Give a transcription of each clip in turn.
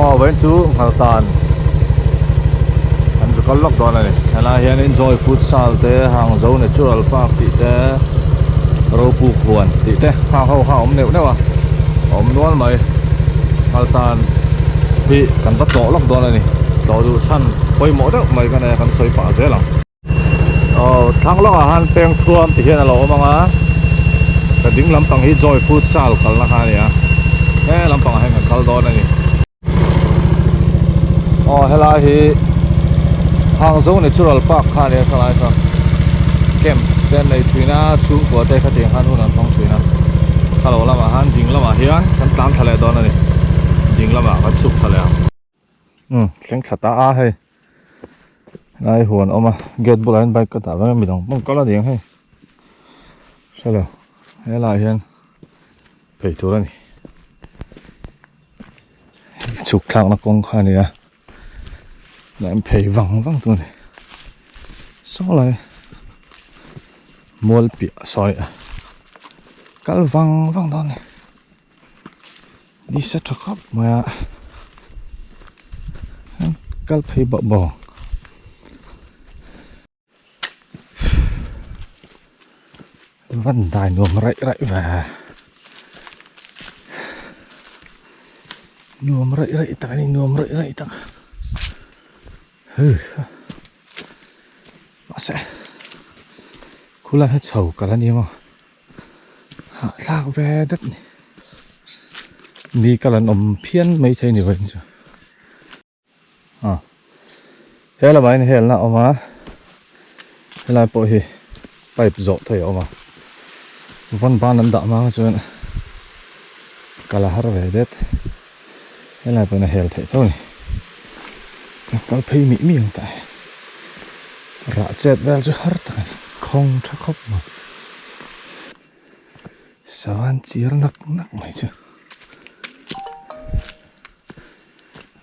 Aw vawiin chu Nghaltan kan zu kal lawk dawn a ni. Helai hianin Joy Futsal te, Hangzo Natural Park tih te, Ropuk Huan tih te khang ho kha a awm neuh neuh a, a awm nual mai. Nghaltan hi kan va tlawh lawk dawn a ni. Tlawh duh chhan pawimawh deuh mai ka nei a, kan sawi pah zel ang. Aw thlang lawkah khan peng thuam ti hian a lo awm ang a ka ding lampang hi joy futsal kalna kha a ni a he lampangah hian kan kal dawn a ni. Aw helai hi Hangzhou Natural Park kha a ni a thalai kha camp te an nei thin a chhungkua te khatiang khan hun an hmang thin a thla lo lamah khan ding lamah hian kan tlan thla leh dawn a ni ding lamah kan chhuk thla leh ang. Umm thleng thla ta a hei lai huan a awm a gate bulah hian bike ka dah vek a midang pawh an kal a niang hei hrelo helaiah hian phei tur a ni chhuk thlakna kawng kha a ni a tlai an phei vang vang tur a ni saw lai mual piah sawi kal vang vang dawn a ni. Nisa tha khawp mai a kal phei bawk bawk ang van dai nuam raih raih ve nuam raih raih tak a ni nuam raih raih tak mahse khulai hi chho kal a ni maw. Hahthlak ve dat ni. Mi kal an awm phian mai thei ni vawiin chu. A he lamah hian helna a awm a helai pawh hi pipe zawh thei a awm a vawn ban an dah hma kha chuan kal a har ve det helai pawhin a hel theih tho a ni kal phei mih mih ang tah hi rah chet vel chu har tak a ni khawng tha khawp mai. Savan chiar nak nak mai chu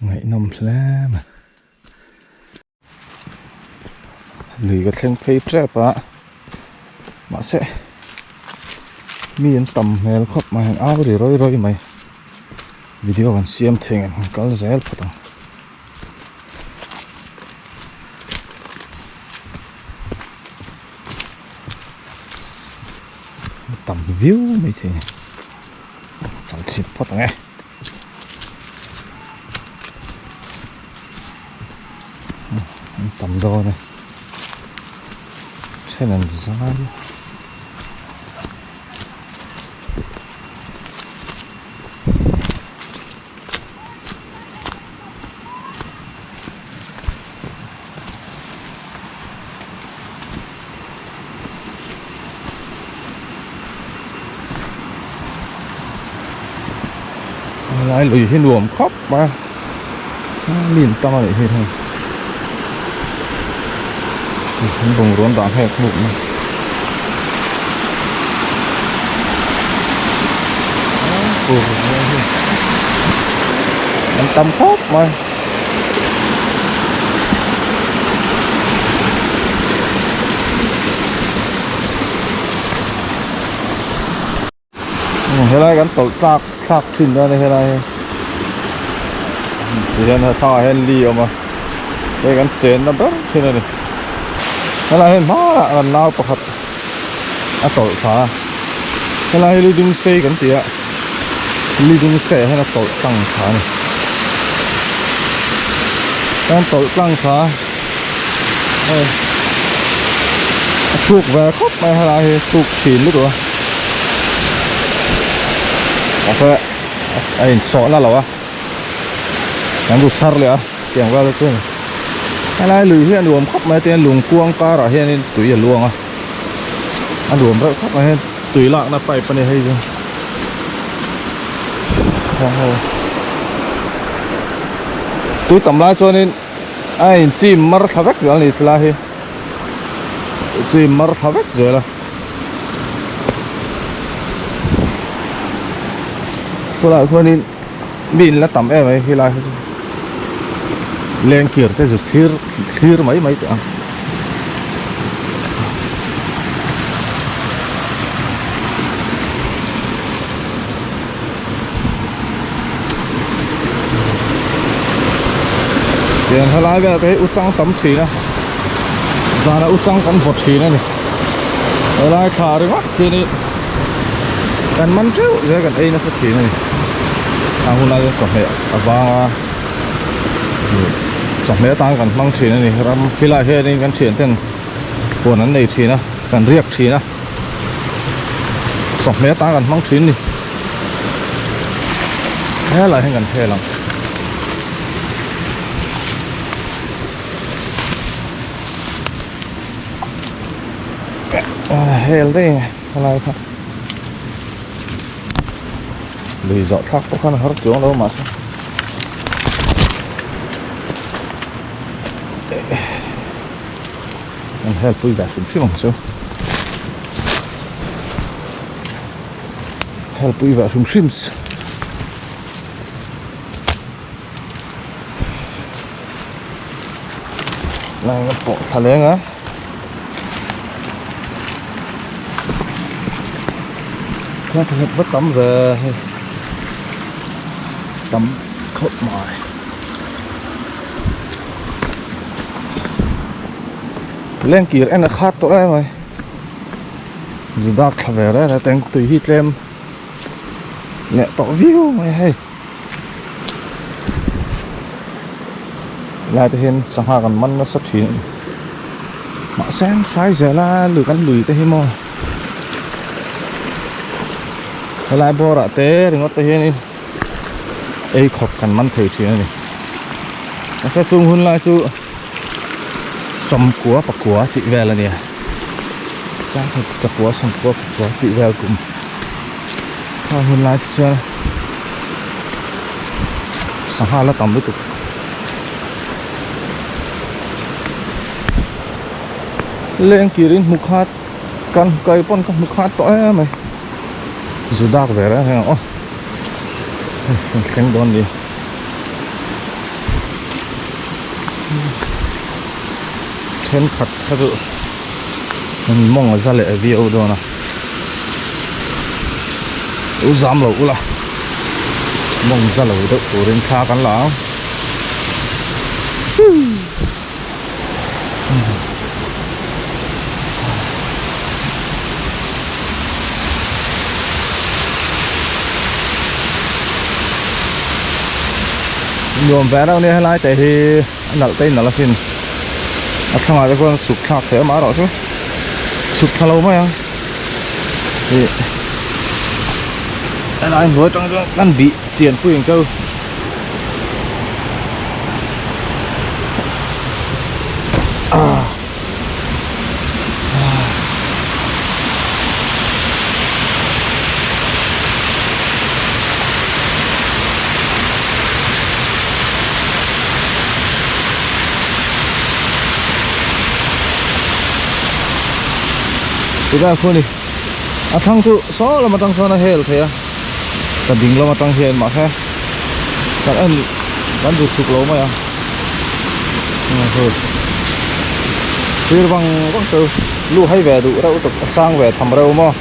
ngaihnawm hle mai. Lui ka thleng phei tep a mahse mi an tam hmel khawp mai an au ri rawi rawi mai video kan siam thei ang an kal zel phawt ang. Tam viau mai thei a ni chal chhip phawt ang e an tam dawn e then an zai a. Lai lui hi nuam khawp mai a mi an tam a nih hi hei an bungrua an dah nghek hnuk mai an tam khawp mai. Helai kan tawlh tlak thlak thin dawn a helai hi tihian a thlang ah hian li a awm a hei kan chenna ber thin a ni helai hian hmanah kan nau pakhat a tawlh thla a helai hi li dum sei kan ti a li dum sei ah hian a tawlh tlang thla a ni chuan tawlh tlang thla hei a thuk ve khawp mai a helai hi thuk thin lutuk a mahse a insawh na lo a kan bu chhar leh a tiang vel chu a ni helai lui hi a nuam khawp mai a tin lungkuang karah hianin tui a luang a a nuam reuh khawp mai a tui lakna pipe a ni hei chu tui tam lai chuanin a inchim mar thla vek zel a ni tilai hi chim mar thla vek zel a khulaiah khuanin mi in la tam em mai helai hi chu lengkir te zu thlir thlir mai mai teh ang. Tiang helai vel te hi uchang tam thin a zanah uchang kan vaw thin a ni helai thla ringawt khi ni kan man teuh zel kan ei nasa thin a ni a hunah chuan chawhmeh a vang a chawhmeh atan kan hmang thin a ni ram khilaiah hianin kan thian ten huan an nei thin a kan riak thin a chawhmeh atan kan hmang thin a ni helaiah hian kan hel ang. Hel daih helai kha lui zawh thlak pawh khan a har chuang lo mahse an hel pui ve hrim hrim ang chu hel pui ve hrim hrim Lai nga pawh thla leng a. Thla pakhat va tam ve hei. Tam khawp mai. Lengkir en a khat tawh em mai. Zu dak thla ve reng a teng tui hi tlem leh tawh viau mai hei. Helai te hian sangha kan man nasa thin a ni mahse an hrai zel a lui kan lui te hi maw helai bawr ah te ringawt te hianin ei khawp kan man thei thin a ni mahse chung hun lai chu sawmkua pakua tih vel a nia sangha chakua sawmkua pakua tih vel kum. Khang hun lai te chuan sangha la tam lutuk leng kirin hmu khat kan kai pawn ka hmu khat tawh em mai zu dak ve reng reng ang aw hei kan thleng dawn ni thenkhat kha chu mawng a za leh viau dawn a u zam lo ula mawng za lo deuh turin thla kan la ang nuam ve reuh nia helai te hi a nalh te in nalh asin a thlangah te khuan chhuk thlak theih a marawh chu chhuk thla lo mai ang ih helai hnuai atang chuan kan bih chian pui ang cheu ah. Tuna khuani a thlang chu saw lam atang chuan a hel thei a ka ding lam atang hian mahse kan en kan zut chhuk lo mai a thlir vang vang chu lu hai ve duh reuh tuk a sang ve tham reuh maw.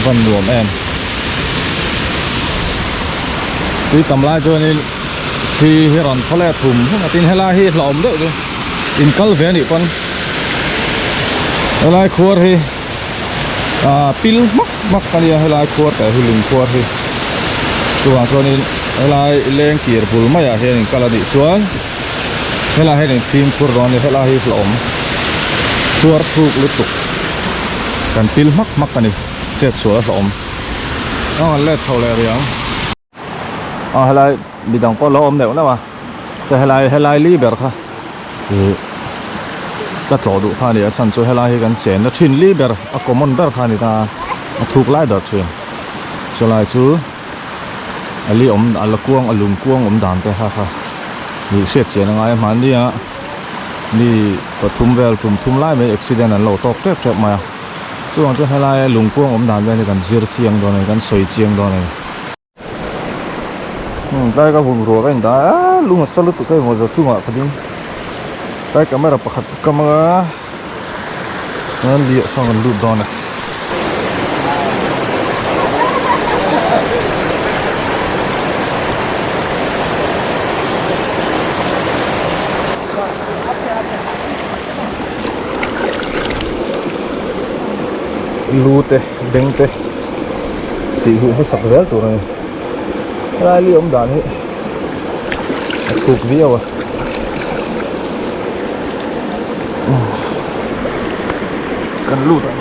Van nuam em tui tam lai chuanin thli hi rawn thaw leh thum thum a tin helai hi hlauhawm deuh chu in kal ve anih pawn helai khuar hi ah pil hmak hmak a nia helai khuar teh hi lung khuar hi chuvang chuanin helai leng kir bul maiah hian in kal anih chuan helai hian in fimkhur dawn a ni helai hi hlauhawm khuar thuk lutuk kan pil hmak hmak a ni chet sual a hlauhawm a kan let chho leh rih ang. A helai midang pawh lo awm neuh neuh a chuan helai helai li ber kha ih ka tlawh duh kha a ni a chhan chu helai hi kan chenna thin li ber a common ber kha a ni ta a a thuk lai ber thin chulai chu a li awm a la kuang a lung kuang awm dan te kha kha ih hriat chian a ngai a hmanni a mi pathum vel tum thum lai mai accident an lo tawk tep tep mai a chuvang chuan helai lung kuang awm dan vel hi kan zir chiang dawn a ni kan sawi chiang dawn a ni. Tlai ka bungrua ka indah a lung a sa lutuk a emaw za chungah ka ding tlai camera pakhat ka kam anga chuan liah sawn kan lut dawn a. Lu te beng te tih huh hmasak zel tur a ni helai li awm dan hi a thuk viau a kan lut ang.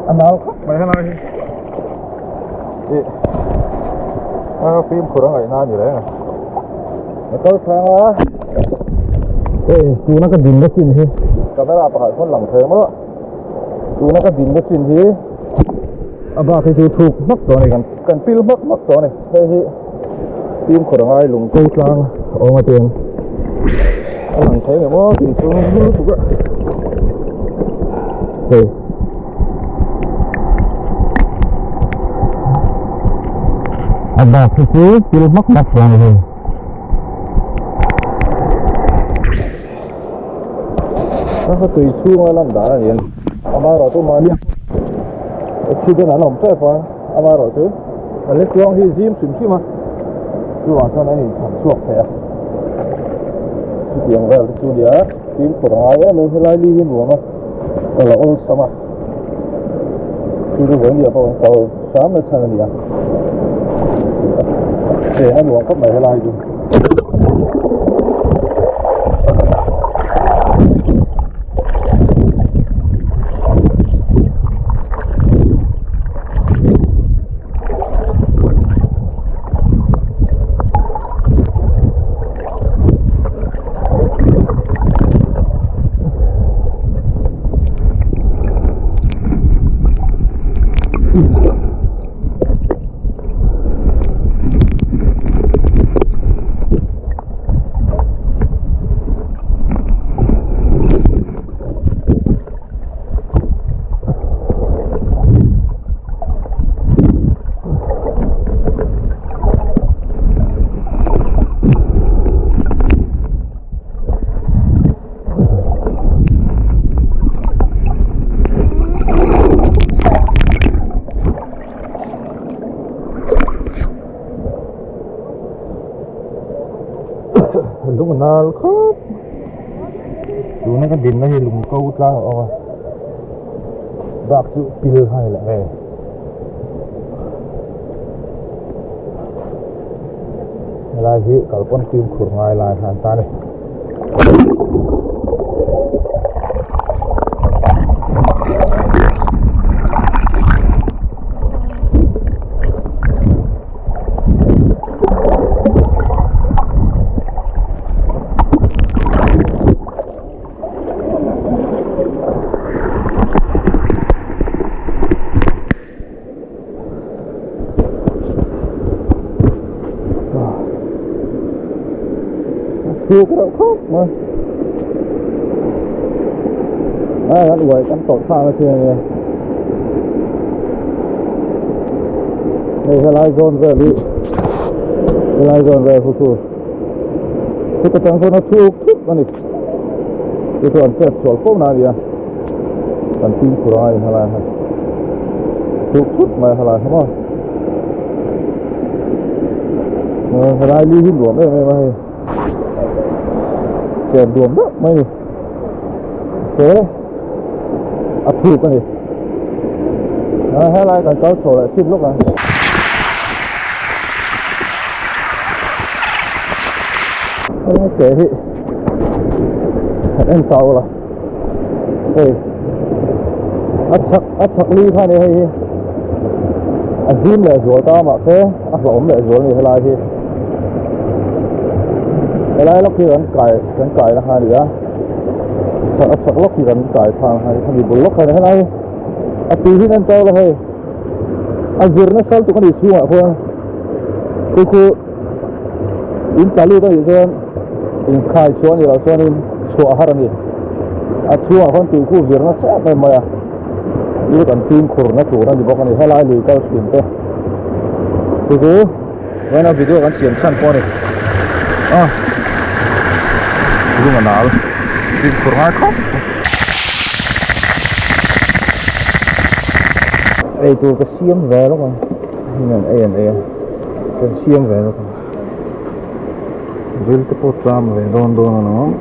A nal khawp mai helai hi ih a fimkhur a ngaihna a ni reng a a kal thleng a hei tuna ka dinna chin hi camera pakhat pawn lang thei maw tuna ka dinna chin hi a bak hi chu thuk hmak tawh a ni kan pil hmak hmak tawh a ni hei hi fimkhur a ngai lung ko tlang a awm a tiang a lang thei ngei maw tih chu lutuk a hei a bak hi chu pil hmak hmak tawh a ni hei. A tui chhunga lan dan a ni a amaherawhchu mahni accident an awm tep a amaherawhchu a lek tluang hi zim hrim hrim a chuvang chuan an inchhan chhuak thei a chutiang vel te chu nia fimkhur a ngai em em helai li hi nuam a kal a awlsam a chu chu vawiin pawh an kal hram na chhan a ni a chen a nuam khawp mai helai chu. Lung a nal khawp tuna ka dinna hi lung ko tlang a awm a bak chu pil hai leh nge. Helai hi kalpawn fimkhur ngai lai han ta a ni. Thuk reuh khawp mai a kan uai kan tawrh thlak na chin ania hei helai zawn vel hi helai zawn vel khu chu chuta tang chuan a thuk thuk a ni chu chu an chet sual fo na a ni a kan fimkhur a ngai helai hi thuk thut mai helai hi maw helai li hi nuam em em a hei chen nuam deuh mai a ni he a thuk a ni helai kan kal chho leh chhip lawk ang. Ke hi en tau la hei a chak a chak li kha ni hei hi a zim leh zual ta mahse a hlauhawm leh zual a ni helai hi helai lawk hi kan kai kan kai na kha a ni a a chak lawk hi kan kai phang a ni bul lawk kha a ni helai hi a tui hi en tau la hei a zir nasa lutuk a ni chhungah khuan. Chu chu in tla lut a nih chuan inkhai chhuah a nih loh chuanin chhuah a har a ni. A chhungah khuan tui khu vir nasa em em mai a, chu kan fimkhur na tur a ni bawk a ni. Helai lui kal thin te chu chu vawiin a video kan siam chhan pawh a ni. A lung a nal fimkhur ngai khawp. Eitur ka siam ve lawk ang. Hei an ei an ei a kan siam ve lawk ang ril te pawh tram ve dawn dawn a lawm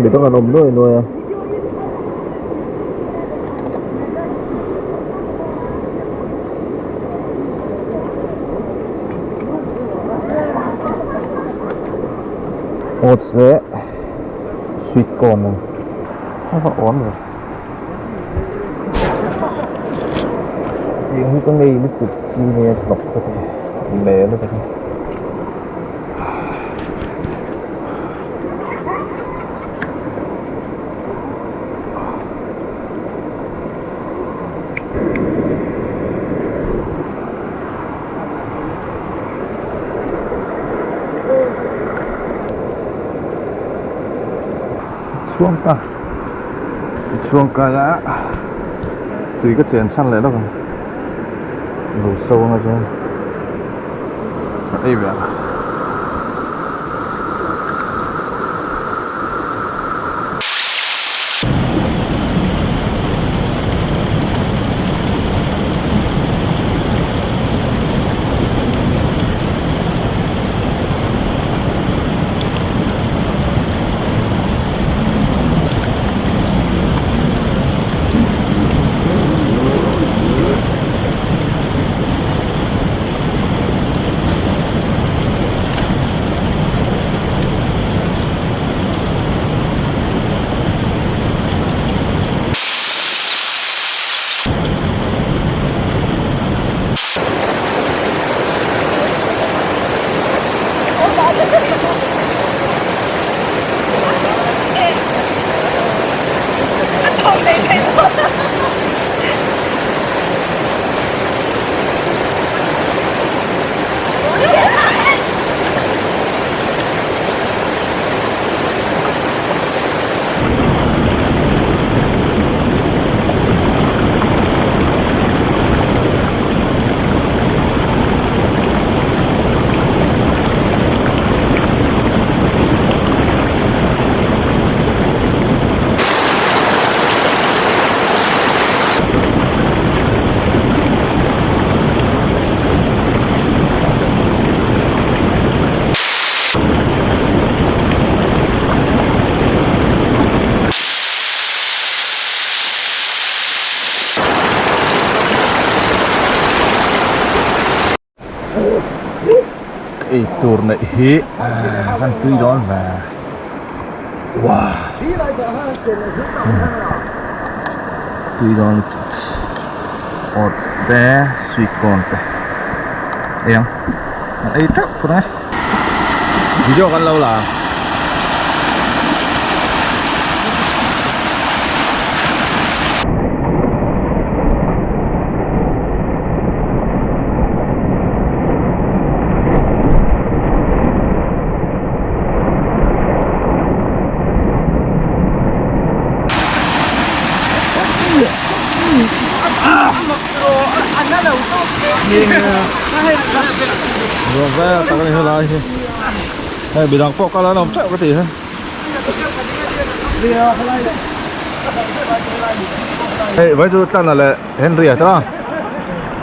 midang an awm nuai nuai a. Oats leh sweet corn a va awm ve. Tiang hi ka ngei lutuk chi nge a hnawk ka ti leh lutuk a. Chhuang ta chhuang kai a tui ka chen chhan leh lawk ang lo so anga chuan ka ei ve ang. Ei tur neih hi kan tui dawn ve wow tui dawn lutuk oats te sweet corn te eng an ei teuh phut ang e video kan lo la a. Ruam vel tak a ni helai hi hei midang pawh kal an awm teuh ka ti he. Hei vai chu Tlana leh Henry a tawh a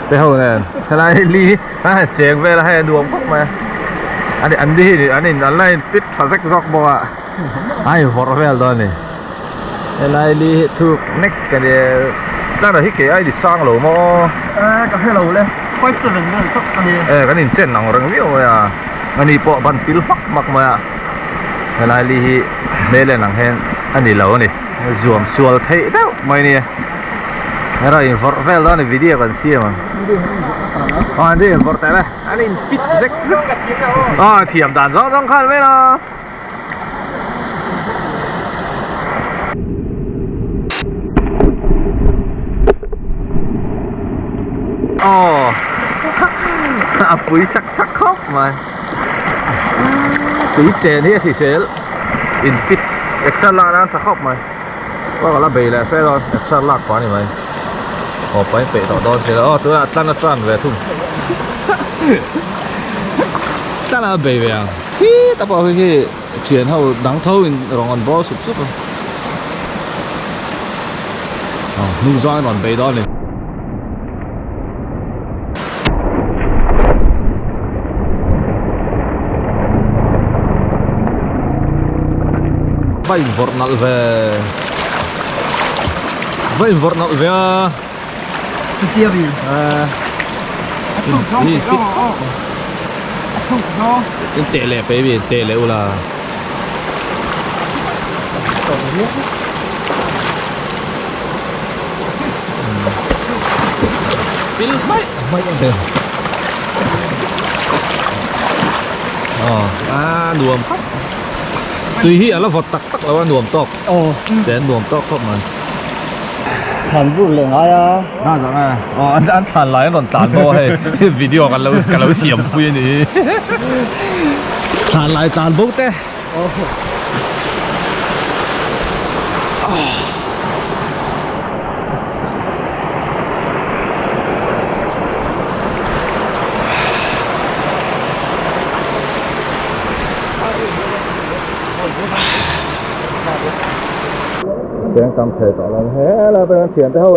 te ho nen helai hi li a cheng vel a hei a nuam khawp mai a ani an ni hi an in an la in fit tha zek zawk bawk a a invawrh vel dawn a ni helai li hi thuk nek a ni Tlana hi kei ai ni sang lo maw ka hre lo le 57 vel tak a ni e kan inchen ang reng viau mai a ani pawh ban pil hmak hmak mai a helai li hi hmel en ang hian a ni lo a ni zuam sual theih deuh mai a nia hera invawrh vel dawn a ni video kan siam ang aw an invawrh teh le an in fit zek zek aw thiam dan zawng zawng khan mai a. Aw. A pui chak chak khawp mai. Tui chen hi a hrisel in fit exer lak nan tha khawp mai. Pawh ka la bei leh fe dawn exer lak pah a ni mai. Aw pain peih tawh dawn si lo. Aw tunah tlan a tan ve thung. Tlan a bei ve ang. Khita pawh khi khi thian ho dang tho in rawn an bawl sup sup a. Aw hnung zawng in rawn bei dawn a ni. Va invawrh nalh ve va invawrh nalh ve a Chutia vi eh a thuk zawng in thei fit lo aw a thuk zawng in teh leh pei mi teh leh ula pil hmaih hmaih ang te aw a nuam khawp tui hi a la vawt tak tak lo a nuam tawk aw chen nuam tawk khawp mai thlan bur leh ngai a na zawng a aw an an thlan lai an rawn tlan bo a hei video kan lo ka lo siam pui a ni thlan lai tlan bo te Cheng tam thei tawh lo he lai pawh hian thiante ho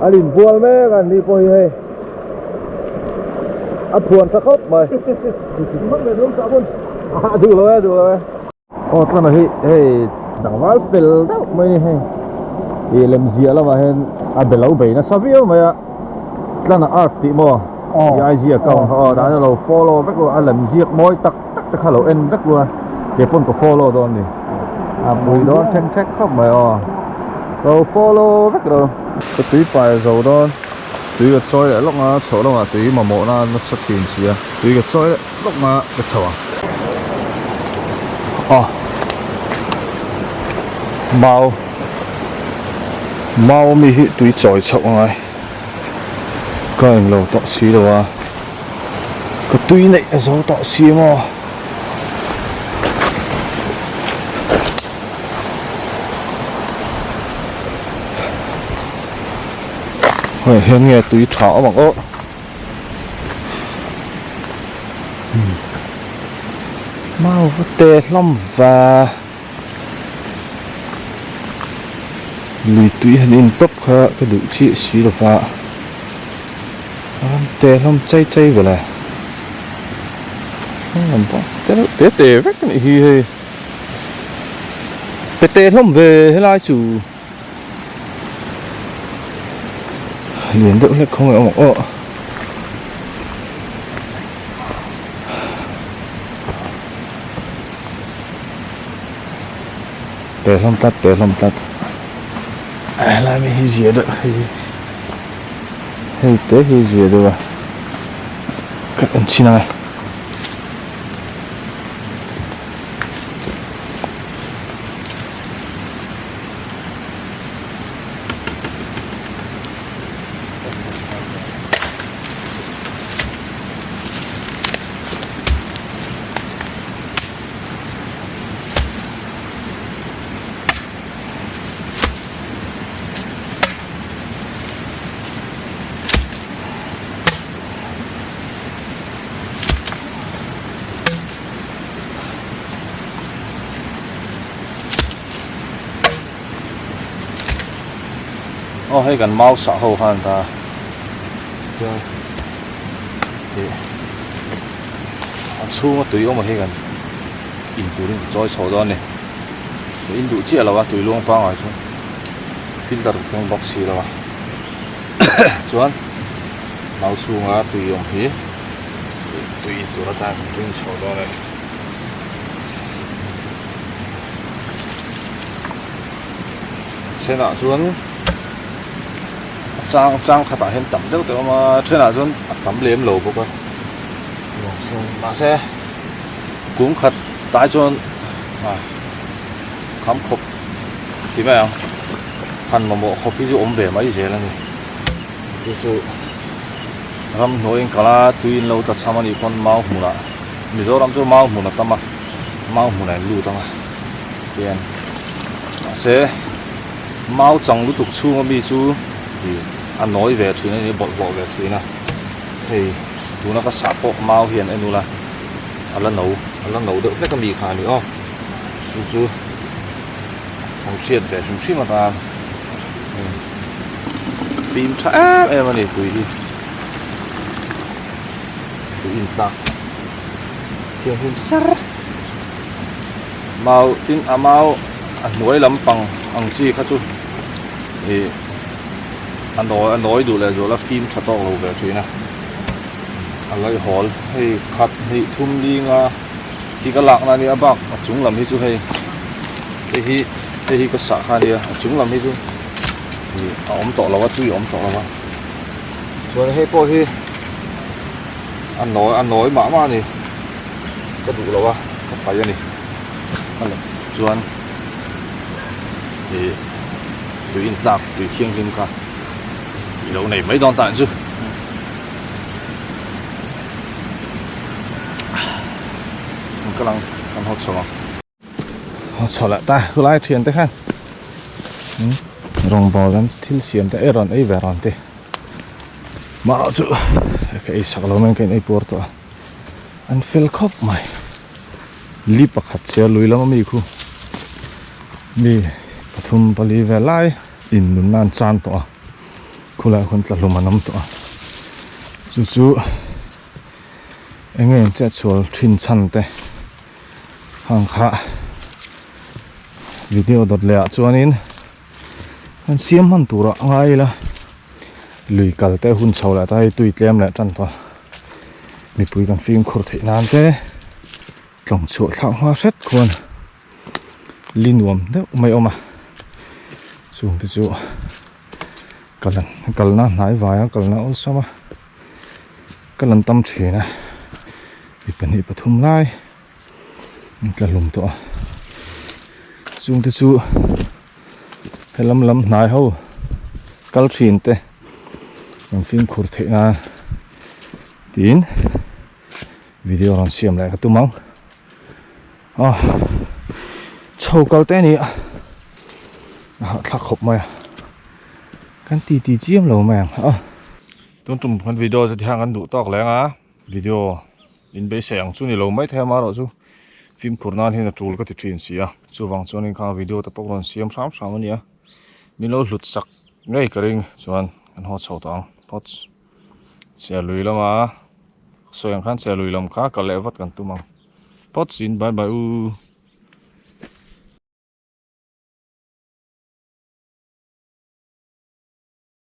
an inbual mek a an ni pawh hi hei a phuan tha khawp mai a duh lo e a duh lo e aw tlanah hi hei tlangval fel deuh mai a ni hei ih lem ziah lamah hian a be lo bei nasa viau mai a tlanah art tih maw i IG account kha aw dan a lo follow vek lo a lem ziak mawi tak tak te kha lo en vek lo a keipawh ka follow dawn a ni a pui dawn thek thek khawp mai aw lo follow vek lo ka tui pai zo dawn tui ka chawi leh lawk a chhoh lamah tui mamawh na nasa thin si a tui ka chawi leh lawk a ka chho ang aw mau mau ami hi tui chawi chhoh a ngai ka englo tawh si lo a ka tui neih a zo tawh si maw. Hei hian nge tui tha awm ang aw mau va te hlawm va lui tui han in tawp kha ka duh chiah si lo va ram te hlawm chei chei vel e ram pawh te reuh te te vek a nih hi hei pe te hlawm ve helai chu. Lian deuh hlek khawnge awm ang aw. Pe hlawm tlat pe hlawm tlat helai mi hi zia deuh hei hei te hi zia deuh a ka en chhin ang e. Aw hei kan mau sah ho khan ta chuan ih a chhunga tui awm ang hi kan in turin ka chawi chho dawn a ni in duh chiah lo a tui luang pangngai chu filter keng bawk si lo a chuan mau chhunga tui awm hi tui in tur atan kan ring chho dawn a ni. Thenah chuan a chang chang khatah hian tam deuh deuh a awm a thenah chuan a tam lem lo bawk a mahse kum khat tai chuan ah kham khawp ti mai ang han mamawh khawp hi chu awm ve mai zel a ni chu chu. Ramhnuai in kal a, tui in lo tla cham a nih pawn mau hmunah, Mizoram chu mau hmun a tam a, mau hmunah in lut ang a tian mahse mau chang lutuk chhunga mi chu ih a nawi ve thin a ni, bawlhhlawh ve thin a, hei tuna ka sah pawh mau hian en ula a la no a la no deuh hlek a mi kha a ni aw chu chu an hriat ve hrim hrim atan fim tha em em a ni tui hi tui in tlak thianghlim ser mau tin a mau a hnuai lampang ang chi kha chu ih a nawi a nawi duh leh zual a fim tha tawk lo ve thin a a ngaihhawl hei khat hnih thum linga. Hi ka lakna ania a bak a chung lam hi chu hei hei hi hei hi ka sah kha ania a chung lam hi chu ih a awm tawh lo a tui a awm tawh lo a chuan hei pawh hi a nawi a nawi mah mah a ni ka duh lo a ka paih a ni chuan ih tui intlak tui thianghlim kha i lo nei mai dawn ta ang chu. An kal ang an haw chho ang haw chho leh ta khulai thian te khan rawngbawl an thil siam te ei rawn ei ve rawn te mah chu ka ei sak lo mai ka in ei puar tawh a an fel khawp mai li pakhat chhiar lui lama mi khu mi pathum pali vel lai in nunna an chan tawh a khulaiah khuan tla hlum an awm tawh a chu chu eng nge in chet chhual thin chhan te hang kha video dawt leh ah chuanin an siam hman turah a ngai ila lui kal te hun chho leh ta hei tui tlem leh tan tawh a mipui kan fimkhur theih nan te tlawng chhuah thlak hma hret khuan. Li nuam deuh mai awm a chung te chu kal kalna hnai vai a kalna awlsam a kal an tam thin a mi pahnih pathum lai an tla hlum tawh a chung te chu helam lam hnai ho kal thin te an fimkhur theih nan tiin video rawn siam leh ka tum ang. A chho kal te ani a a hahthlak khawp mai a kan ti ti chiam lo mai ang a. Tun tum kan video chu tihian kan duh tawk leng a video in beisei ang chu ni lo mai thei a amaherawh chu fimkhur nan hian a tul ka ti thin si a chuvang chuanin khang video te pawh rawn siam hram hram a nia min lo hlut sak ngei ka ring chuan kan haw chho tawh ang phawts Sialui lama sawi ang khan Sialui lam kha kal leh vat kan tum ang. Phawt sin bye bye u.